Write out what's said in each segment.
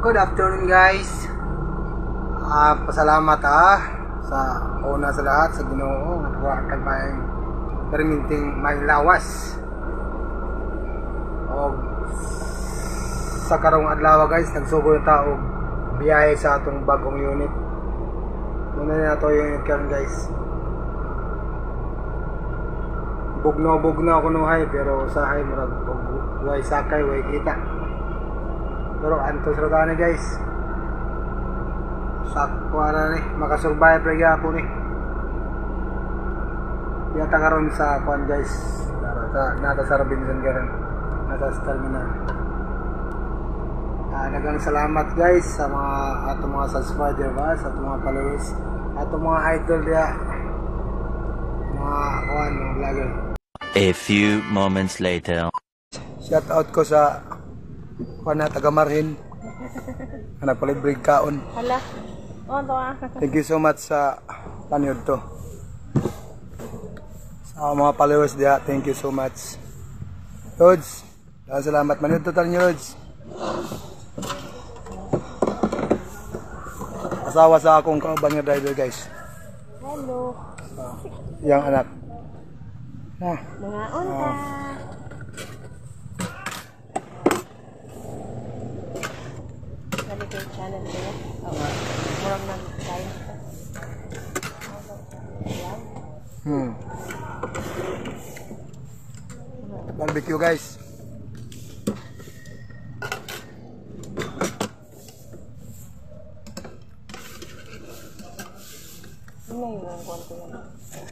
Good afternoon, guys. Pasalamat sa una sa lahat sa Ginoo nga tuwa kag may perminting may lawas. Og sa karong adlaw, guys, nagsugod na ta og biyahe sa atong bagong unit. Muna na ato unit karon, guys. Bugno-bugno ako nuhay, pero usahay murag og way sakay, way kita. Pero antos ra ta ni, guys. Sakto ra ni, makasurvive ra gyapon ni. Yata karon sa kuan, guys. Nata sa Robinson karon. Nata sa terminal. Daghang salamat, guys, sa mga atong mga subscriber ba, sa atong mga followers, atong mga idol diha. Mga kuan, mga vlogger. A few moments later. Shout out ko sa kuan na taga Marhin. Nga nagpalibre kaon. Hala. Oh, to ah. Thank you so much sa paniod to. Sa mga followers diha, thank you so much. Lods, daghang salamat. Maniod to tal niyo, Lods. Asawa sa akong kauban nga driver, guys. Hello. Yang anak. Mga unta. Balik yung channel ko. Oh, murag nag kain ka. Barbecue, guys.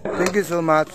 Thank you so much.